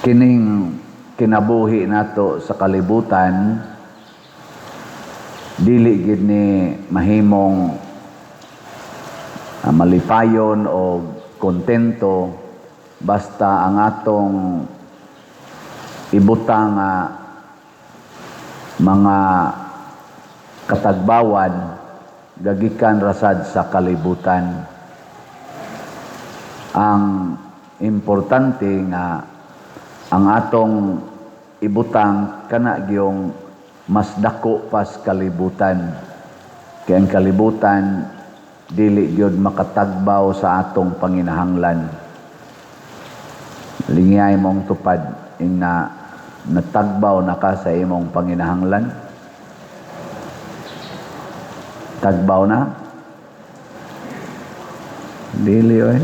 Kining kinabuhi nato sa kalibutan, dili gid ni mahimong malipayon o kontento basta ang atong ibutang nga mga katagbawan gagikan rasad sa kalibutan. Ang importante nga ang atong ibutang kana gyung mas dako pas kalibutan. Kay ang kalibutan dili gyud makatagbaw sa atong panginahanglan. Lingiyay mong tupad ing na natagbaw na ka sa imong panginahanglan. Tagbaw na? Dili oy.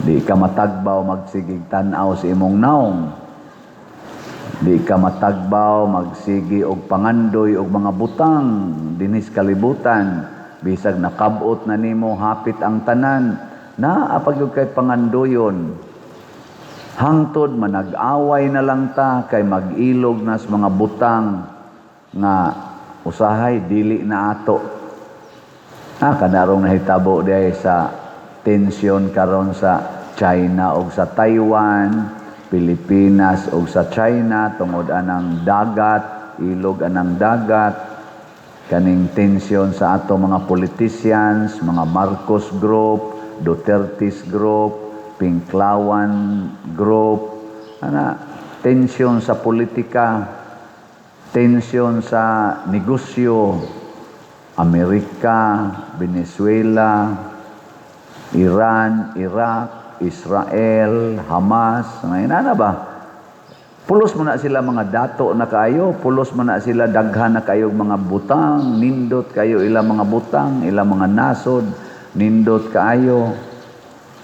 Di ka matagbaw magsigig tan-aw sa imong naong. Di ka matagbaw magsigi og pangandoy og mga butang dinhis kalibutan. Bisag nakabot na nimo hapit ang tanan, naa pa gyud kay pangandoyon. Hangtod manag-away na lang ta kay mag-ilog nas mga butang nga usahay dili na ato. Kanarong nahitabo diay sa tensyon karon sa China og sa Taiwan, Pilipinas og sa China tungod anang dagat, ilog anang dagat, kaning tensyon sa ato mga politicians, mga Marcos Group, Duterte's Group, Pinklawan Group, ana, tensyon sa politika, tensyon sa negosyo, Amerika, Venezuela, Iran, Iraq, Israel, Hamas, ngayon na ba? Pulos mo na sila mga dato na kayo, pulos mo na sila daghan na kayo mga butang, nindot kayo ilang mga butang, ilang mga nasod, nindot kaayo.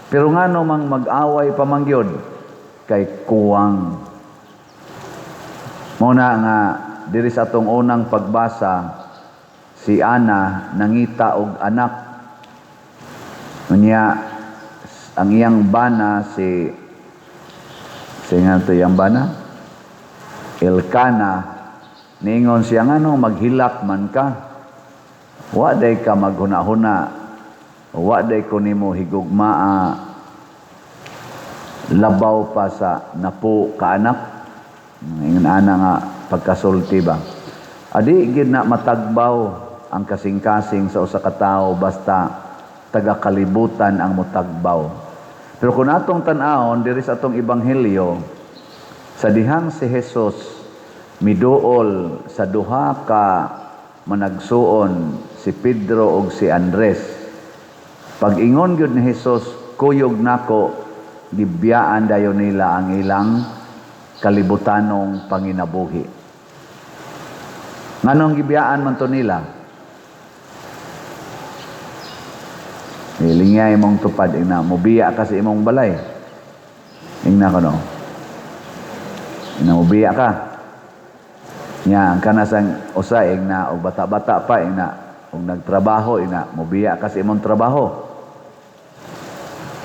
Pero ngano mang mag-away pa man gyud kay kuwang. Muna nga diri sa atong unang pagbasa, si Ana nangita og anak. Unya ang iyang bana si nga to iyang bana Elkana, niingon siya, "Ngano maghilak man ka? Wa day ka maghuna-huna, wa day ko nimo higugmaa labaw pa sa napo ka anak?" Ingon ana nga pagkasulti ba. Adi gid na matagbaw ang kasing-kasing sa usa ka tawo basta taga-kalibutan ang motagbaw. Pero kung atong tan-awon diri sa atong ebanghelyo, sa dihang si Jesus miduol sa duha ka managsuon, si Pedro ug si Andres, pag-ingon gyud ni Jesus, "Kuyog nako," gibiyaan dayon nila ang ilang kalibutanong panginabuhi. Nganong gibiyaan man to nila? Lingya imong tupad ina, mubiya ka sa imong balay. Ingna ko no. Ina mubiya ka. Nya ang kanasang usa ingna og bata-bata pa ingna og nagtrabaho ingna mubiya ka sa imong trabaho.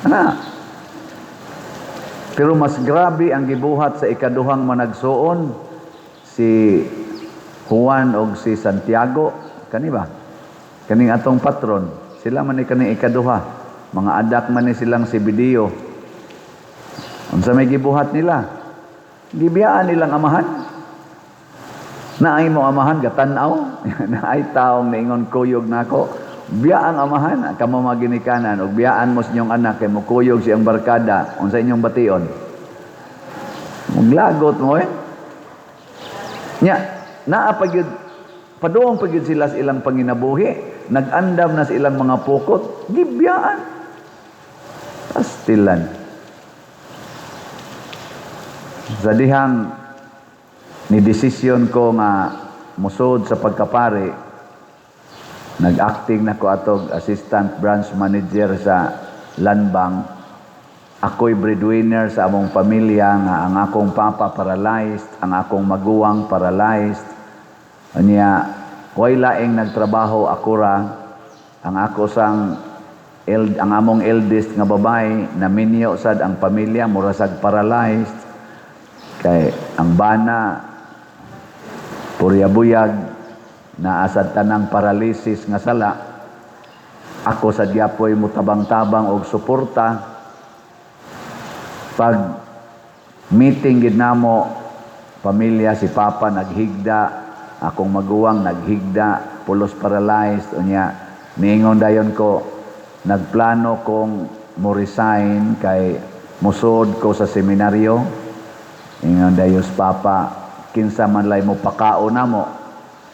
Ana. Pero mas grabe ang gibuhat sa ikaduhang managsuon, si Juan og si Santiago, kani ba? Kaning atong patron, sila man ni kaning ikaduha. Mga adak man ni silang si Zebedeo. Unsa may gibuhat nila? Gibiyaan nilang amahan. Naay mo amahan gatan-aw, naay taong niingon, "Kuyog nako." Biya ang amahan, kamo mga ginikanan, ug biyaan mo sa inyong anak kay mokuyog siyang barkada, unsa inyong bation? Muglagot mo eh. Nya, naa pa gyud, paduong pa gyud sila sa ilang panginabuhi, nag-andam na sa ilang mga pukot, gibiyaan. Pastilan. Sa dihang ni desisyon ko nga musod sa pagkapari, nag-acting na ko atog assistant branch manager sa Landbank. Ako'y breadwinner sa among pamilya nga ang akong papa paralyzed, ang akong maguwang paralyzed. Unya, way laing nagtrabaho, ako ra. Ang ako sang ang among eldest nga babae naminyo sad ang pamilya, mura sag paralyzed. Kay ang bana purya buyag, naa sad tanang paralysis nga sala. Ako sa gyapoy mutabang-tabang og suporta. Pag meeting gid namo pamilya, si Papa naghigda, akong maguwang naghigda, pulos paralyzed. Unya niingon dayon ko, nagplano kong mo resign kay musod ko sa seminaryo. Ingon dayon Papa, "Kinsa man lay mo pakaon namo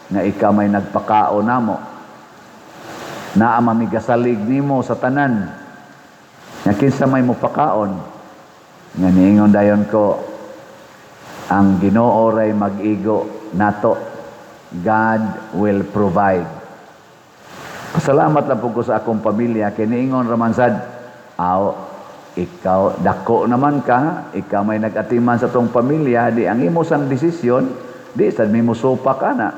nga ikaw may nagpakaon namo? Naa mamigasalig nimo sa tanan nga kinsa may mo pakaon?" Nga niingon dayon ko, "Ang Ginoo ray mag-igo nato. God will provide." Pasalamat lang po ko sa akong pamilya kay niingon raman sad, "Aw, ikaw dako naman ka, ikaw may nag-atiman sa tong pamilya, di ang imo sang desisyon, di sad mi musupa ka na."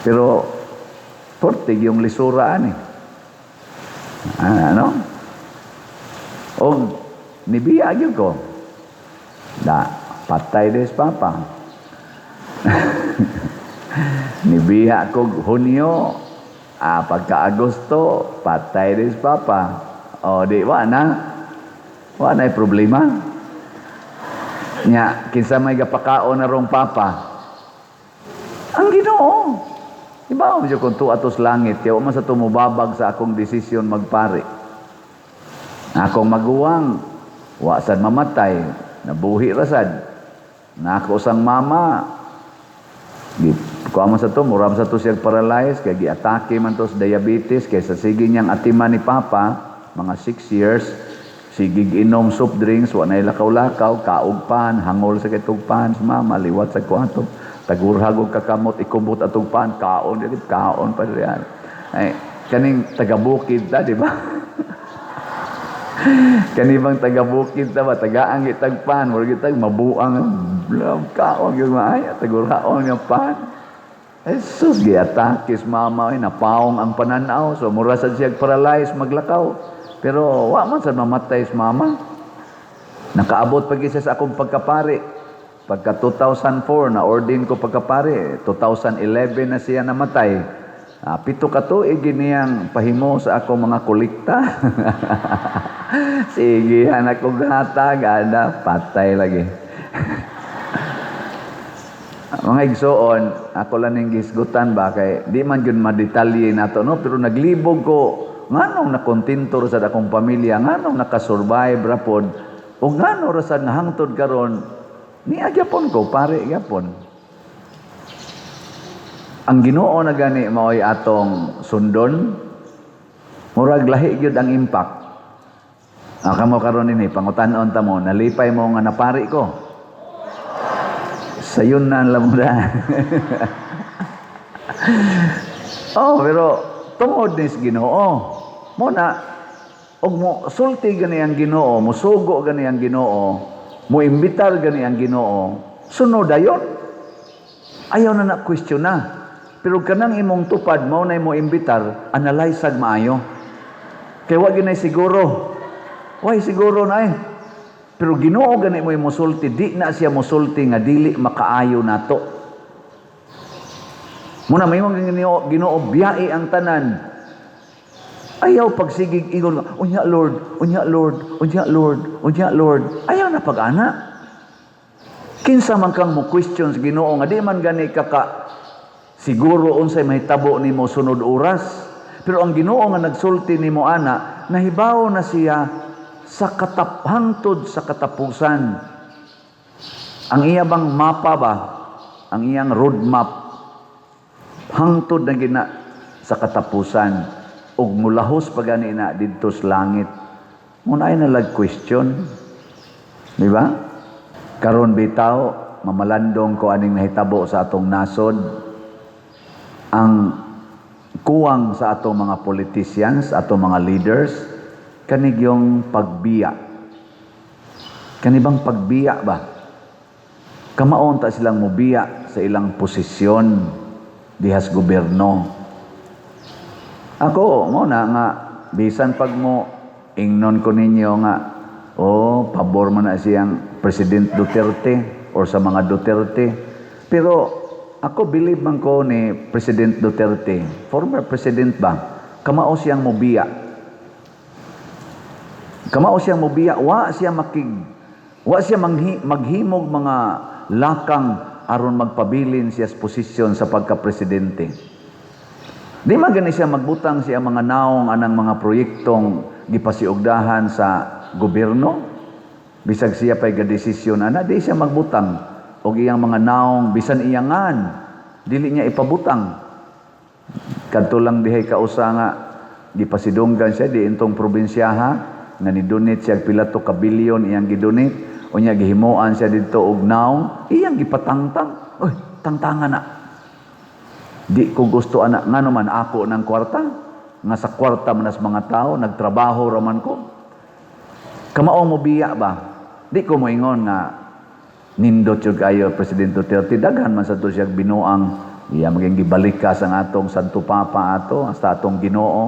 Pero portig yung lisura ani. Ah, ano? Og nibiya gyud ko. Da, patay des Papa. Nibiya ko Hunyo, pagka Agosto, patay des Papa. O di wa na. Wa na problema. Nya, kinsa may gapakaon na rong Papa? Ang Ginoo. Iba mo kung tuwa atos langit, kaya man sa tumubabag sa akong desisyon magpari. Akong maguwang, wa sad mamatay, nabuhi ra sad. Nako sang mama, gi kuha man sa to, mura man sa to siya paralyzed, kay giatake man to sa diabetes, kay sa sige niyang atiman ni Papa, mga 6 years, sige inom soft drinks, wa na lakaw-lakaw, kaog pan, hangol sa kay tugpan, sa mama, liwat sa kuwato, tagurhag og kakamot, ikubot atong pan, kaon, dili, kaon pa riyan. Ay, kaning taga-bukid ta, di ba? Kani bang taga-bukid ta ba, tagaan gitag pan, mura gitag mabuang, kaon gyud maayo, tagurhaon nga pan. Jesus, giatake sa mama, ay, napaong ang pananaw. So, mura sad siya paralyzed, maglakaw. Pero, wa man sad mamatay sa mama. Nakaabot pag isa sa akong pagkapari. Pagka 2004, na-ordain ko pagkapari. 2011 na siya namatay. 7 ka tuig niyang pahimo sa akong mga kolekta. Sige, anak ko gatag, ada, patay lagi. Mga igsoon, ako lang ning gisgutan ba kay di man gyud madetalye nato, no, pero naglibog ko nganong nakontento ra sad akong pamilya, nganong nakasurvive ra pod o ngano ra sad nga hangtod karon niya gyapon ko pare gyapon. Ang Ginoo na gani mao'y atong sundon, murag lahi gyud ang impact. Ah, kamo karon dinhi, pangutan-on ta mo, nalipay mo nga napari ko? Sayon na lang mo na. Oh, pero tungod ni sa Ginoo. Mo na og mo sulti gani ang Ginoo, musugo gani ang Ginoo, mo imbitar gani ang Ginoo, sunod dayon. Ayaw na na question na. Pero kanang imong tupad mao na mo imbitar, analyze ag maayo. Kay wa gyud siguro. Way siguro na eh. Pero Ginoo gani mo musulti, di na siya musulti nga dili makaayo nato. Muna may mga Ginoo, Ginoo biyai ang tanan. Ayaw pagsigig ingon, "Unya Lord, unya Lord, unya Lord, unya Lord." Ayaw na pag-ana. Kinsa man kang mo question sa Ginoo nga di man gani ka ka siguro unsay mahitabo nimo sunod oras. Pero ang Ginoo nga nagsulti nimo ana, nahibaw na siya sa hangtod sa katapusan. Ang iya bang mapa ba? Ang iyang roadmap hangtod na gina sa katapusan ug mulahos pa gani na didto sa langit. Muna ay nalag question. Di ba? Karon bitaw, mamalandong ko aning nahitabo sa atong nasod. Ang kuwang sa atong mga politicians, atong mga leaders, kanigyong pagbiya. Kanibang pagbiya ba? Kamaon ta silang mubiya sa ilang posisyon dihas gobyerno. Ako, mo na nga, bisan pag mo ingnon ko ninyo nga, oh, pabor man na siyang President Duterte or sa mga Duterte. Pero ako, believe man ko ni President Duterte, former president ba, kamao siyang mobiya. Kamao siyang mobiya, wa siya maghimog mga lakang aron magpabilin siya sa posisyon sa pagka-presidente. Di man gani siya magbutang siya mga naong anang mga proyektong gipasiugdahan sa gobyerno. Bisag siya pa'y gadesisyon ana, di siya magbutang og iyang mga naong, bisan iyangan dili niya ipabutang. Kadto lang dihay kausa nga gipasidunggan siya di intong probinsyaha nga ni-donate siya, pila to ka bilyon iyang gidonate. Unya gihimuan siya didto og naong, iyang gipatangtang. "Uy, tangtangan na. Di ko gusto ana." Ngano man, ako ng kwarta nga sa kwarta man as mga tao, nagtrabaho raman ko. Kamao mo biya ba? Di ko moingon nga nindot jud kayo President Duterte. Daghan man sa to siya binuang, iya maging gibalikas ang atong Santo Papa ato, hasta atong Ginoo.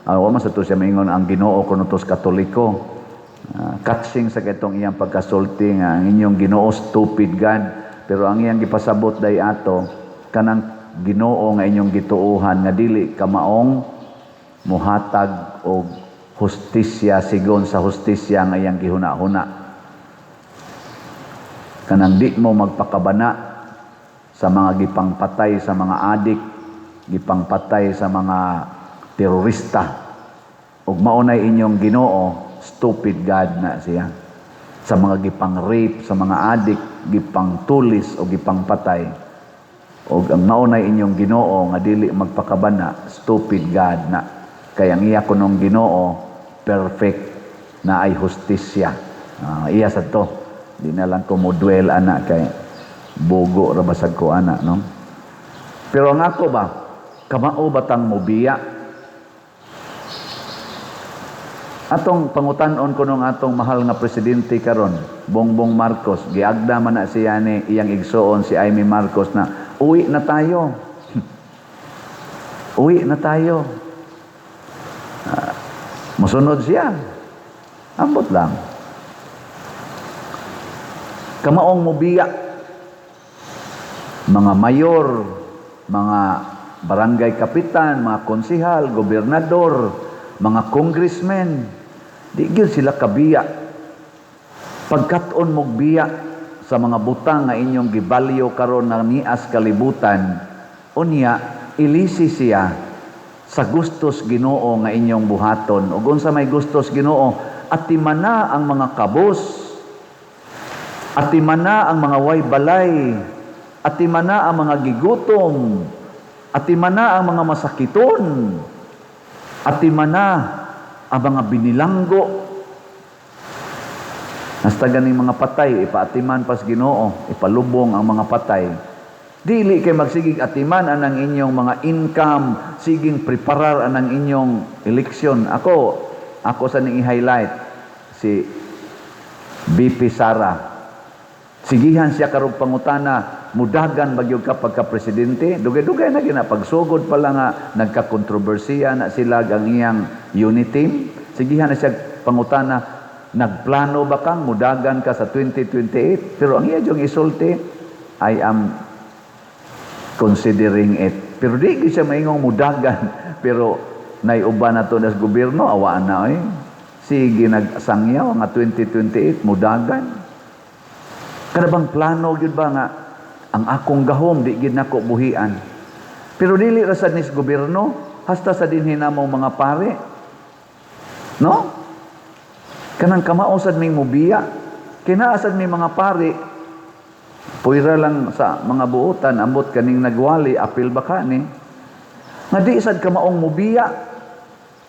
Wa man sa to siya maingon ang Ginoo kuno tos Katoliko. Catching sa katong iyang pagkasulti nga ang inyong Ginoo stupid God, pero ang iyang gipasabot day ato, kanang Ginoo nga inyong gituohan nga dili kamaong muhatag og hustisya sigon sa hustisya nga iyang gihuna-huna, kanang di mo magpakabana sa mga gipangpatay sa mga adik, gipangpatay sa mga terorista, ug maunay inyong Ginoo, stupid God na siya. Sa mga gipang-rape, sa mga adik, gipangtulis o gipangpatay, og ang maunay inyong Ginoo nga dili magpakabana, stupid God na. Kay ang iya kunong Ginoo perfect na ay hustisya. Iya sa to. Di na lang ko mo dwell ana kay bugo ra basag ko ana, no? Pero ang ako ba, kamao batang mobiya? Atong pangutan-on ko nung atong mahal nga presidente karon, Bongbong Marcos, giagda man na siya ni iyang igsuon si Imee Marcos na uwi na tayo. Uwi na tayo. Musunod siya. Ambot lang. Kamaong mobiya. Mga mayor, mga barangay kapitan, mga konsihal, gobernador, mga congressmen, di gyud sila kabiya. Pagkat-on mog biya sa mga butang nga inyong gibalyo karon na nias kalibutan, unya ilisi siya sa gustos Ginoo nga inyong buhaton. Ug unsa may gustos Ginoo? Atimana ang mga kabos, atimana ang mga way balay, atimana ang mga gigutom, atimana ang mga masakiton, atimana ang mga binilanggo. Hasta ganing mga patay, ipaatiman pas Ginoo, ipalubong ang mga patay. Dili kay magsigig atiman anang inyong mga income, siging preparar anang inyong eleksyon. Ako sa ning i-highlight si VP Sara. Sigihan siya karong pangutana, mudagan bagyog ka pagka presidente? Dugay-dugay na gina pagsugod pa lang nga nagka-kontrobersiya na sila ang iyang unity team. Sigihan na siya pangutana, nagplano ba kang mudagan ka sa 2028? Pero ang iya yung isulti, "I am considering it." Pero di gyud siya maingong mudagan. Pero naiuban na to nas gobyerno, awaan na eh. Sige, nagsangyaw nga 2028 mudagan. Kada bang plano gyud ba nga ang akong gahom di gyud nako buhian? Pero dili ra sad nis gobyerno, hasta sa dinhi namong mga pare. No? Kanang kamao sad may mubiya. Kinaa sad may mga pare puwira lang sa mga buotan, ambot kaning nagwali, apil ba ka ni? Nga di sad kamaong mubiya,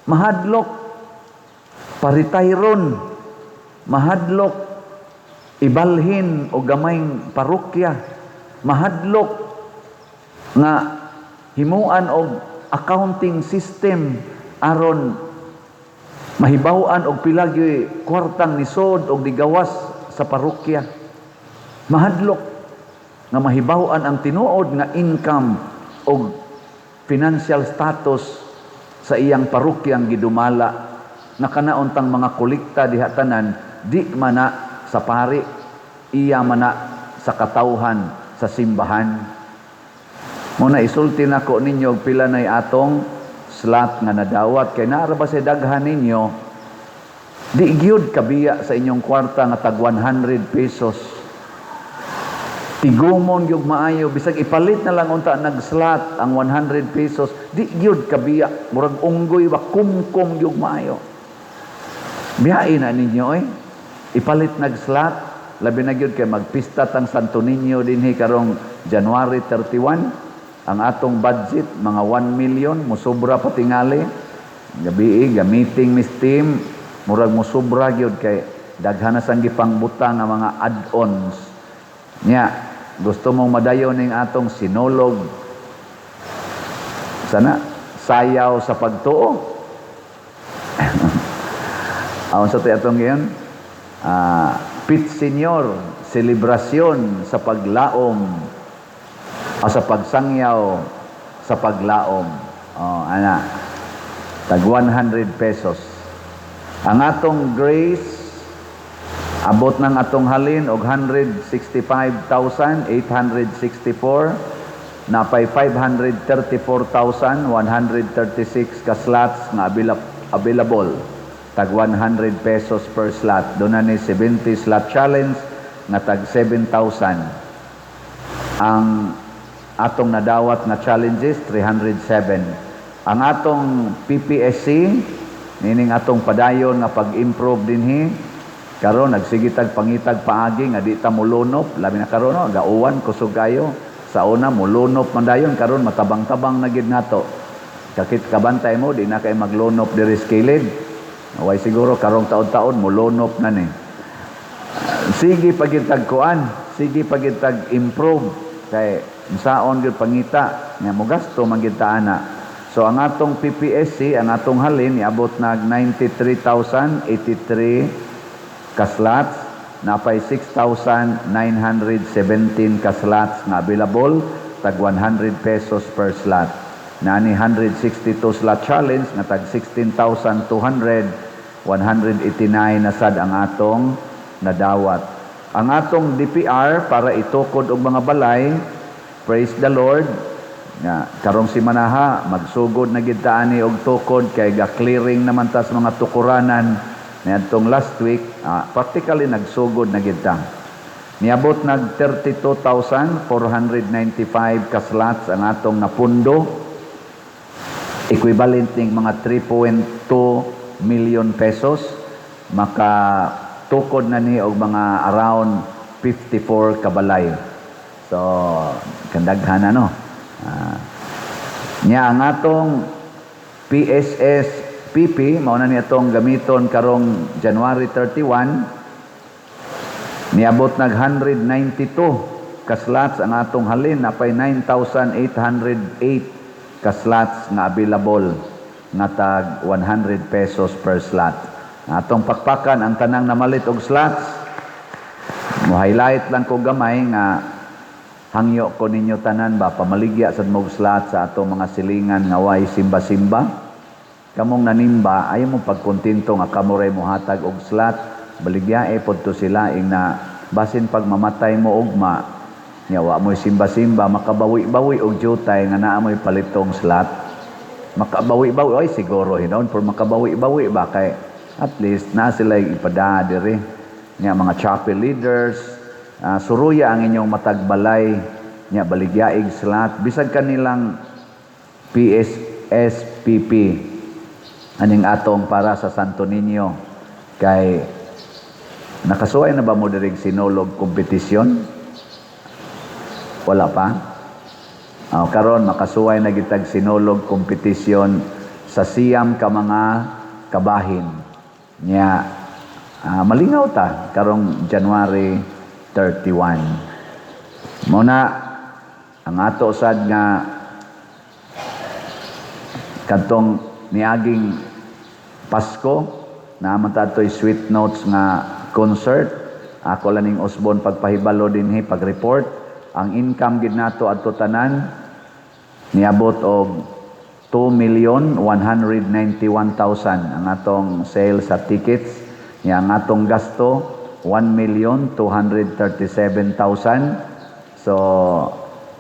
mahadlok, paritayron, mahadlok, ibalhin o gamayng parokya, mahadlok nga himuan og accounting system aron mahibaw-an og pila gyuy kwartang nisod og digawas sa parokya. Mahadlok nga mahibaw-an ang tinuod nga income og financial status sa iyang parokyang gidumala, nga kanauntang mga kolekta diha tanan di mana sa pari, iya man na sa katawhan sa simbahan. Muna isulti nako ninyo og pila nay atong slot nga nadawat, kay naa ra ba sa daghan ninyo di gyud kabiya sa inyong kwarta nga tag 100 pesos. Tigumon gyud maayo, bisag ipalit na lang unta nag-slot ang 100 pesos, di gyud kabiya, murag unggoy ba, kumkum gyud maayo. Biyain na ninyo eh. Ipalit nag-slot, labi na gyud kay magpista tang Santo Niño dinhi karong January 31. Ang atong budget mga 1 million, musobra pa tingali. Gabi ga meeting mis team, murag musobra gyud kay daghan na sang gipangbutang nga mga add-ons. Nya, gusto mong madayon ning atong sinulog sana sayaw sa pagtuo. Aon sa atong ngayon? Pit Senior, selebrasyon sa paglaom o sa pagsangyaw sa paglaom. Oh, ana. Tag 100 pesos. Ang atong grace, abot ng atong halin og 165,864, napay 534,136 ka slots nga available, tag 100 pesos per slot. Doon na ni 70 slot challenge nga tag 7,000. Ang atong nadawat nga challenges, 307. Ang atong PPSC, nining atong padayon nga pag-improve dinhi karon, nagsigitag pangitag paagi nga di ta molunop, labi na karon, no, gauwan, kusog kayo. Sa una molunop man dayon, karon matabang-tabang na gid nato. Kakit kabantay mo, di na kay maglunop diri sa kilid. Way siguro karong taon-taon molunop na ni. Sige pagitag kuan, sige pagitag improve kay saon gyud pangita nya mogasto man gid ta ana. So ang atong PPSC, ang atong halin niabot nag 93,083 ka slots, napay 6,917 ka slots nga available, tag 100 pesos per slot. Nani 162 slot challenge nga tag 16,200, 189 na sad ang atong nadawat. Ang atong DPR para itukod og mga balay, praise the Lord, nga karong simanaha magsugod na gid ta ani og tukod kay ga clearing naman ta sa mga tukuranan niadtong last week, practically nagsugod na gid ta. Niabot nag 32,495 ka slots ang atong napundo, equivalent ning mga 3.2 million pesos, maka tukod na ni og mga around 54 kabalay. So kandaghan ano. Nya ang atong PSSPP, mao na ni atong gamiton karong January 31, niabot nag 192 ka slots ang atong halin, napay 9,808 ka slots nga available nga tag 100 pesos per slot. Atong pakpakan ang tanang namalit og slots. Mo highlight lang ko gamay nga hangyo ko ninyo tanan ba, pamaligya sad mo og slot sa atong mga silingan nga way simba-simba. Kamong nanimba, ayaw mo pagkontento nga kamo ray mohatag og slot, baligyae pod to sila ing na basin pag mamatay mo ugma, nya wa mo'y simba-simba, makabawi-bawi og jutay nga naa mo'y palitong slot. Makabawi-bawi, oy, siguro hinon, pero makabawi-bawi ba kay at least na sila ipada diri. Nya mga chapel leaders, suruya ang inyong matagbalay, nya baligyaig slot bisag kanilang PSSPP aning atong para sa Santo Niño. Kay nakasuway na ba mo diri sinulog kompetisyon? Wala pa? Oh, karon makasuway na gitag sinulog kompetisyon sa 9 ka mga kabahin. Nya malingaw ta karong January 31. Muna ang ato sad nga kadtong niaging Pasko naman ta atoy Sweet Notes nga concert. Ako lang ning usbon pagpahibalo dinhi, pag-report ang income gid nato adto tanan niabot og 2,191,000 ang atong sale sa tickets. Nya ang atong gasto 1,237,000. So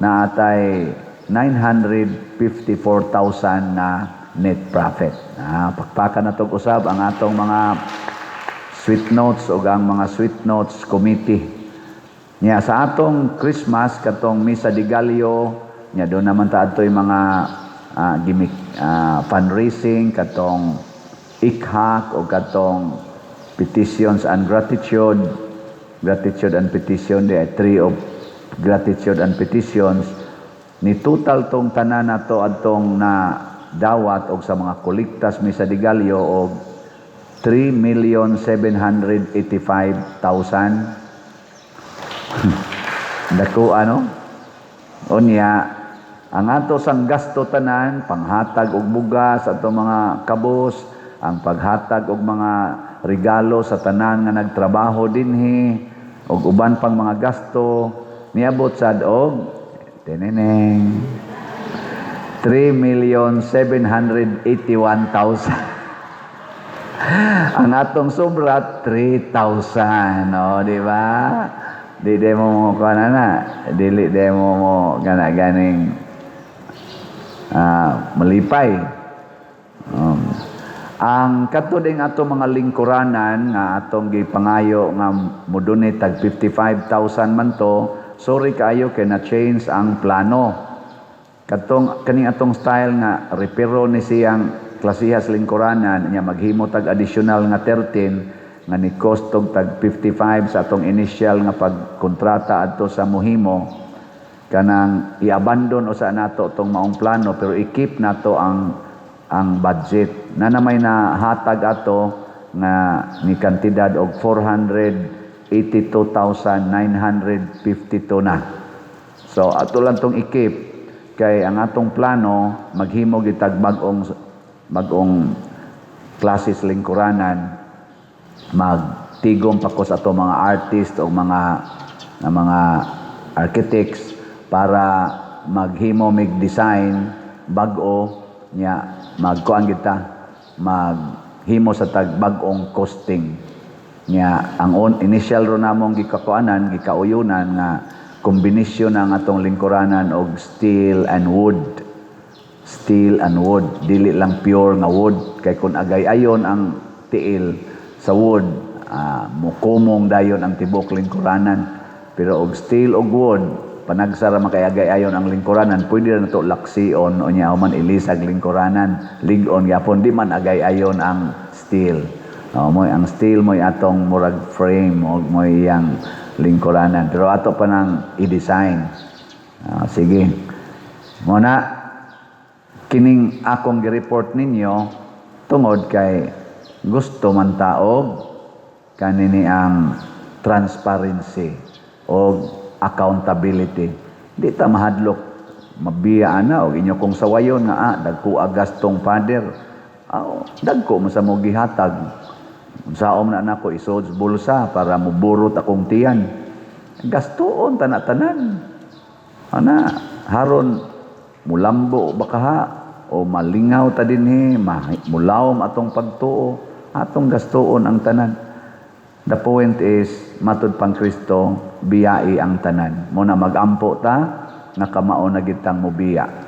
naatay 954,000 na net profit. Pakpakan na usab ang atong mga sweet notes o ang mga sweet notes committee. Nya sa atong Christmas, katong Misa de Gallo, nya doon naman ta adtoy mga gimmick, fundraising, katong ikhak o katong petitions and gratitude, gratitude and petition, the tree of gratitude and petitions. Ni total tong tanan nato adtong na dawat og sa mga kolektas Misa de Gallo og 3,785,000. Dako ano? Unya, ang ato sang gasto tanan, panghatag og bugas ato mga kabus, ang paghatag og mga regalo sa tanan nga nagtrabaho dinhi, og uban pang mga gasto, niabot sad og teneneng 3,781,000. Ang atong sobra 3,000, no, di ba? Di de mo mo kana na, dili de mo mo kana ganing malipay. Ang kadto ding ato mga lingkuranan nga atong gipangayo nga modonate tag 55,000 man to, sorry kaayo kay na change ang plano. Katong kaning atong style nga repero ni siyang klasihas lingkuranan nya maghimo tag additional nga 13 nga ni cost og tag 55 sa atong initial nga pagkontrata adto sa mohimo, kanang i-abandon usa nato tong maong plano, pero i-keep nato ang budget na namay na hatag ato nga ni kantidad og 482,952 na. So ato lang tong i-keep kay ang atong plano maghimo gitag bag-ong klases lingkuranan, magtigom pa ko sa ato mga artist o mga architects para maghimo mig design bag-o, nya magkuan kita, maghimo sa tag bag-ong costing. Nya ang initial ro namong gikakuanan, gikauyunan nga kombinasyon ang atong lingkuranan og steel and wood, steel and wood, dili lang pure nga wood, kay kung agay ayon ang tiil sa wood, mukumong dayon ang tibok lingkuranan. Pero og steel og wood, panagsara man kay agay ayon ang lingkuranan, pwede ra nato laksion o nya human ilisag lingkuranan, lig-on gyapon, di man agay ayon ang steel. Oh, mo'y ang steel mo'y atong murag frame o mo'y iyang lingkuranan, pero ato pa nang i-design. Sige mo na kining akong gi-report ninyo tungod kay gusto man taog kanini ang transparency o accountability. Di ta mahadlok mabiya ana og inyo kong sawayon nga dagko agastong father. Dagko mo sa mo gihatag. Unsaom na nako isod sa bulsa para muburot akong tiyan. Gastoon tana-tanan. Ana, haron mulambo ba kaha o malingaw ta dinhi, mulawom atong pagtuo, atong gastoon ang tanan. The point is, matud pang Kristo, biyai ang tanan. Mo na magampo ta, nga kamao na gitang mubiya.